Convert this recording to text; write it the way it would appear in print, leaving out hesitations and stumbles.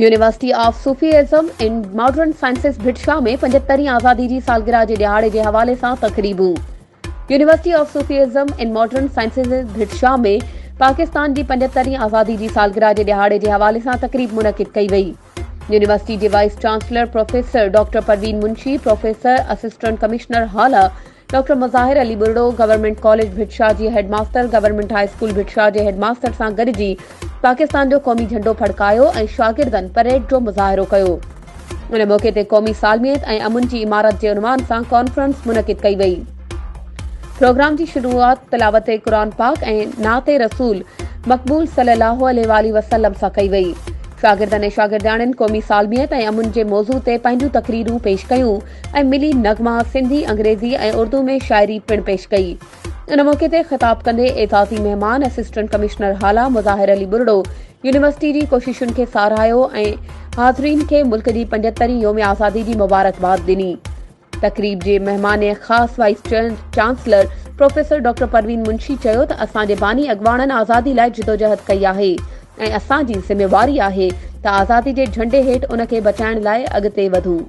University of Sufism and modern sciences Bhit Shah ۾ 75 هين آزادي جي سالگرهه جي ڏهاڙي جي حوالي سان تقريبون. University of Sufism and modern sciences Bhit Shah ۾ Pakistan جي 75 هين آزادي جي سالگرهه جي ڏهاڙي جي حوالي سان تقريب منعقد ڪئي وئي. يونيورسٽي جي vice chancellor professor doctor Parveen Munshi, professor assistant commissioner Hala doctor Mazahir Ali Buriro, government college Bhit Shah جي head master, government high school Bhit Shah جي هيڊ ماستر سان گڏجي پاڪستان جو قومي جهنڊو ڦڙڪايو ۽ شاگردن پريڊ جو مظاهرو ڪيو. ان موقعي تي قومي سالميت ۽ امن جي عمارت جي عنوان سان ڪانفرنس منعقد ڪئي وئي. پروگرام جي شروعات تلاوت قرآن پاڪ ۽ نعت رسول مقبول صلي الله عليه واٰله وسلم سان ڪئي وئي. شاگردن ۽ شاگردياڻين قومي سالميت ۽ امن جي موضوع تي پنهنجون تقريرون پيش ڪيون. ۽ ملي نغما سنڌي، انگريزي ۽ اردو ۾ شاعري پڻ پيش ڪئي. ان موقعي تي خطاب ڪندي اعزازي مهمان assistant commissioner Hala Mazahir Ali Buriro university جي ڪوششن کي ساراهيو ۽ حاضرين کي ملڪ جي 75 هين يوم آزادي جي مبارڪباد ڏني. تقريب جي مهمان خاص vice chancellor professor doctor Parveen Munshi چيو ته اسان جي باني اڳواڻن آزادي لاء جدوجهد ڪئي آهي ۽ اسان جي ذميواري آهي ته آزادي جي جهنڊي هيٺ ان کي بچائڻ لاء اڳتي وڌون.